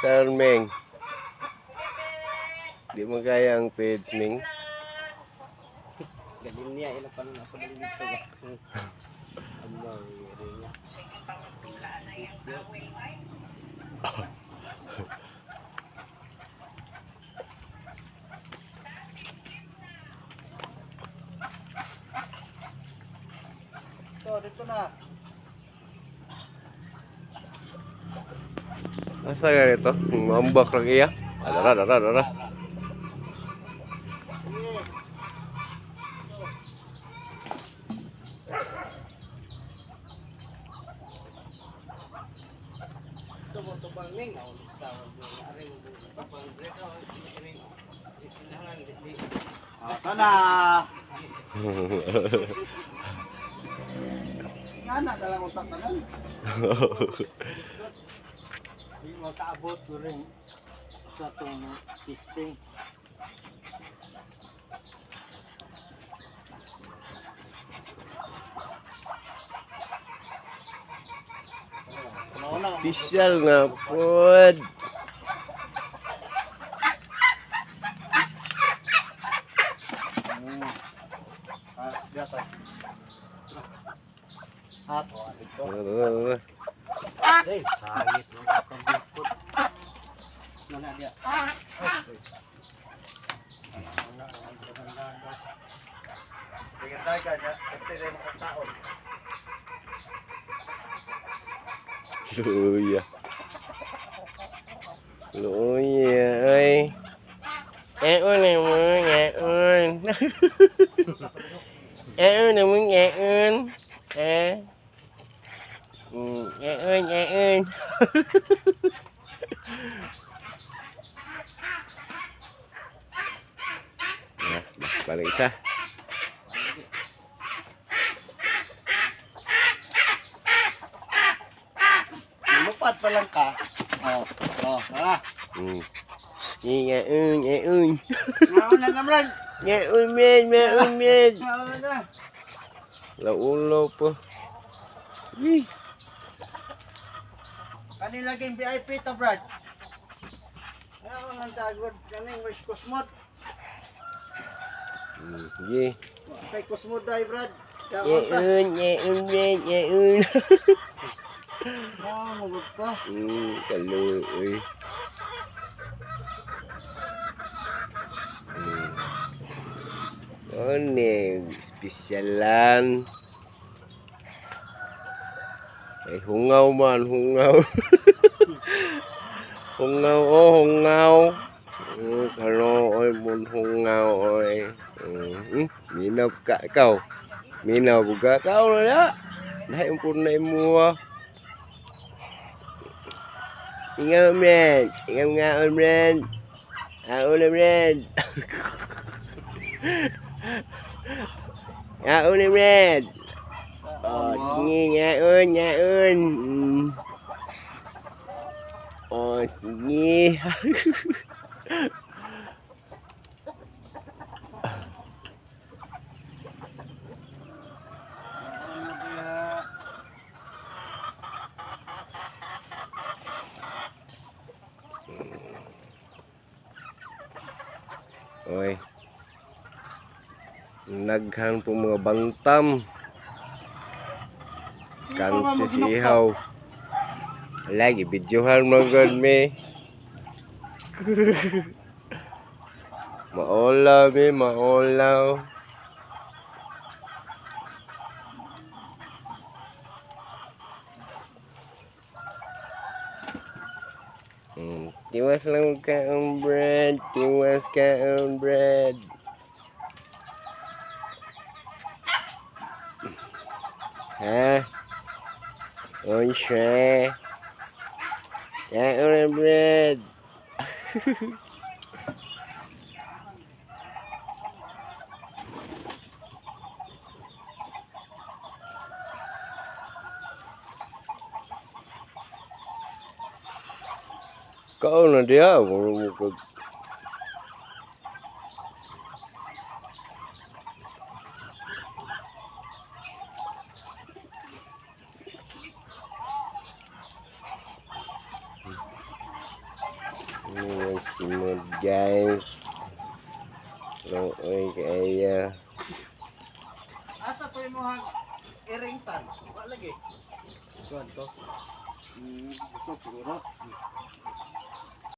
Saan, Ming? Di mo kaya ang page, Ming? Galing niya ilang pa nung ako dito ba. Ang mga niya. So, dito na. Asa ganito? Mambak lang iya. Ah, dara, dara, dara. Ito mo to bang ning ako sa ari mo pang break out ring kailangan di di Ah, tana. Nga na dalang utak tanan. Di mo kaabot during sa tong testing. Special na pod. Ah, dito. Ah, to, dito. Dara, dara, dara. Ay, sangit mo itong bukod. Nana dia. Tingnan tayo ka, kasi rin mo taon. Luya. Luya, ay. Eon na mo, eon. Eon na mo, eon. Eh. Eon, eon. Nah, balik isa. Lumupad pa lang ka. Oh, oh, tara. Eon, eon. Nauna na, Brad. Eon, men, eon, men. Nauna na. Laulo po. Ih. Kanila laging VIP to, Brad. Ayaw ang tagod. Kaning wish kusmot. Sige. Kay kusmot dahil, Brad. Kaon ta. Yeun, yeun, yeun, yeun. Oh, mugod ka. Kaluoy. One, espesyalan. Ay, hungaw man, hungaw. Hungaw, oh, hungaw. Kaluoy mon hungaw, oy. Minaw ka, ikaw. Minaw buga ka, na na. Dahil po na imo, ah. Ingaw, man. Ingaw nga, man. Ao na, man. Ao na, man. Oh, sige, ngaon, ngaon. Oh, sige. Ano kaya? Oy. Naghan po mga bantam. Kansi si ihaw. Lagi videohan mo god me. Maolaw me, maolaw. Tiwas lang ka ang bread, tiwas ka ang bread. Ha? Unsa? Kaon ang bread. Kaon na diha, muro mo kag Ano ang simod, guys. Looy kaya. Asa to imong iringtan? Wa lagi. Kuan to. Busog siguro.